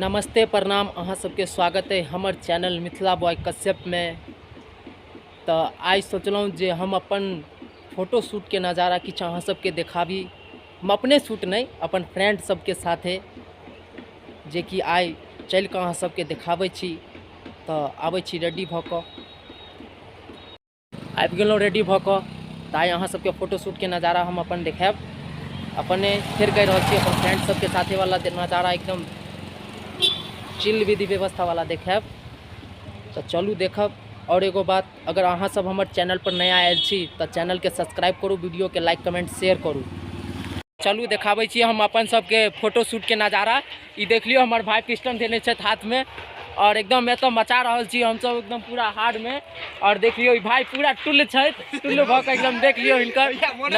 नमस्ते प्रणाम, अहाँ सबके स्वागत है हमर चैनल मिथिला बॉय कश्यप में। तो आइ सोचलहुँ जे हम अपन फोटो शूट के नज़ारा किछु अहाँ सबके देखाबी। हम अपने शूट नहीं, अपन फ्रेंड सबके साथे, जे कि आइ चलि कऽ अहाँ सबके देखाबै छी। तऽ आबै छी रेडी भऽ कऽ, आबि गेलहुँ रेडी भऽ कऽ। तऽ आइ अहाँ सबके फोटो शूटके नजारा हम अपन देखायब। अपने फेर कहि रहल छी, अपन फ्रेंड सबके साथे वाला नजारा एकदम चिल विधि व्यवस्था वाला देखायब। तऽ चलू देखब। और एगो बात, अगर अहाँ सब हमर चैनल पर नया आयल छी तऽ चैनलके सब्सक्राइब करू, वीडियोके लाइक कमेंट शेयर करू। चलू देखाबै छी हम अपन सबके फोटो शूटके नजारा। ई देख लियौ, हमर भाई पिस्टन देने छथि हाथमे और एकदम एतऽ मचा रहल छी हमसब एकदम पूरा हार्डमे। और देख लियौ, ई भाई पूरा टुल्ल छथि, टुल्ल भऽ कऽ एकदम देख लियौ हिनकर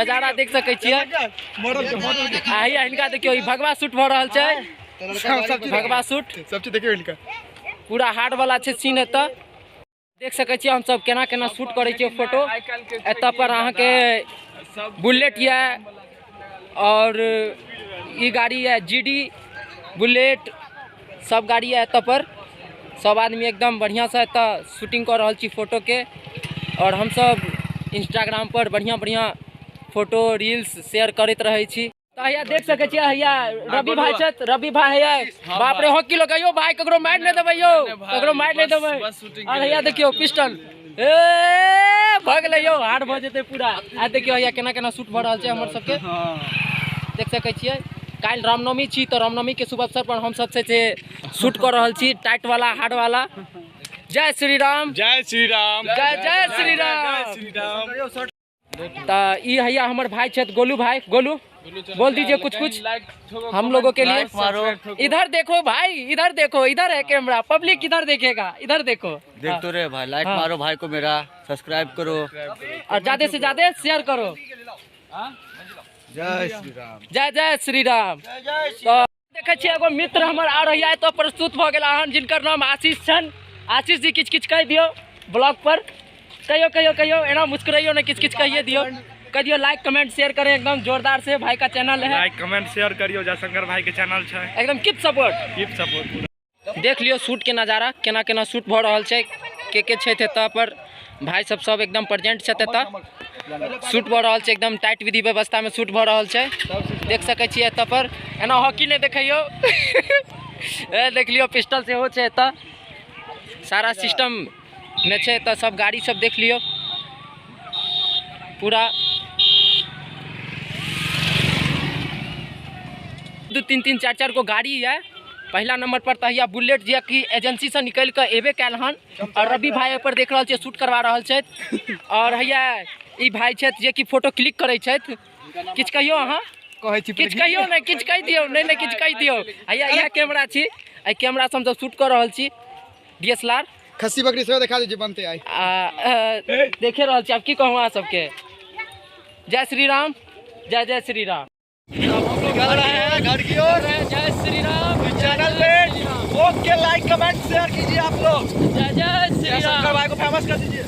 नजारा देख सकै छियै। आ हैया हिनका देखियौ, ई भगवा सूट भऽ रहल छै, भगवा सूट सब चीज देखियौ हिनका, पूरा हार्ड वाला छै सीन। एतऽ देख सकै छियै हमसब केना केना शूट करै छियै फोटो। एतऽ पर अहाँके बुलेट यऽ और ई गाड़ी यऽ जी डी बुलेट, सब गाड़ी यऽ। एतऽ पर सब आदमी एकदम बढ़िआँसँ एतऽ शूटिंग कऽ रहल छी फोटोके। और हमसब इंस्टाग्राम पर बढ़िआँ बढ़िआँ फोटो रील्स शेयर करैत रहै छी। तऽ हैया देख सकै छियै, हैया रवि भाई छथि, रवि भाई हैया। बाप रे, हॉकी लोग यौ भाई, ककरो मारि नहि देबै यौ, ककरो मारि नहि देबै। और हैया देखियौ पिस्टल, ए भऽ गेलै यौ, हार्ड भऽ जेतै पूरा। आ देखियौ हैया केना केना शूट भऽ रहल छै हमर सबके, देख सकै छियै। काल्हि रामनवमी छी, तऽ रामनवमी के शुभ अवसर पर हम सब से शूट कऽ रहल छी टाइट वाला हार्ड वाला। जय श्री राम, जय श्री राम, जय जय श्री राम, श्री राम। तऽ ई हैया हमर भाई छथि गोलू भाई। गोलू बोल दीजिए कुछ कुछ हम लोगों के लिए। इधर देखो भाई, इधर देखो, इधर है कैमरा, पब्लिक इधर देखेगा, इधर देखो। देख तो रहे भाई, लाइक हाँ। मारो भाई को मेरा, सब्सक्राइब करो और ज्यादा से ज्यादा शेयर करो। जय श्री राम, जय जय श्री राम। तऽ देखै छियै एगो मित्र हमर आ रहिया एतऽ प्रस्तुत भऽ गेला हन, जिनकर नाम आशीष छनि। आशीष जी किछु किछु कहि दियौ ब्लॉग पर, कहियो कहियो कहियो, एना मुस्कुराइयो ने, किछु किछु कहिए दियौ, कह दियौ लाइक कमेंट शेयर करें एकदम जोरदार से, भाई का चैनल है। लाइक कमेंट शेयर करियो, जयशंकर भाई के चैनल छै, एकदम कीप सपोर्ट, कीप सपोर्ट। देख लियौ शूट के नजारा, केना केना शूट भऽ रहल छै, के छथि एतऽ पर, भाई सब सब एकदम प्रेजेंट छथि। एतऽ शूट भऽ रहल छै, एकदम टाइट विधि व्यवस्था में शूट भऽ रहल छै, देख सकै छियै एतऽ पर। एना हॉकी नहि देखैयौ, ए देख लियौ पिस्टल सेहो छै एतऽ, सारा सिस्टम में छै एतऽ। सब गाड़ी सब देख लियौ पूरा, 2 3 3 4 4 गो गाड़ी है। पहिला नंबर पर तऽ हैया बुलेट, जे कि एजेंसी से निकलि कऽ एबे कयल हन। और रवि भाई एहि पर देख रहल छियै शूट करवा रहल छथि। और हैया ई भाई छथि जे कि फोटो क्लिक करै छथि। किछु कहियौ अहाँ? कहै छी, किछु कहियौ ने, किछु कहि दियौ। नहि नहि, किछु कहि दियौ। हैया इएह कैमरा छी, एहि कैमरा से हमसब शूट कऽ रहल छी, डी एस एल आर। खस्सी बकरी सेहो देखा दीजिए बनते आई। आ देखे रहल छी, आब की कहूँ अहाँ सबके। जय श्री राम, जय जय श्री राम। निकल रहे हैं घर की ओर, जय श्री राम। चैनल पे ओके लाइक कमेंट शेयर कीजिए आप लोग। जय जय श्री जयशंकर राम। भाई को फेमस कर दीजिए।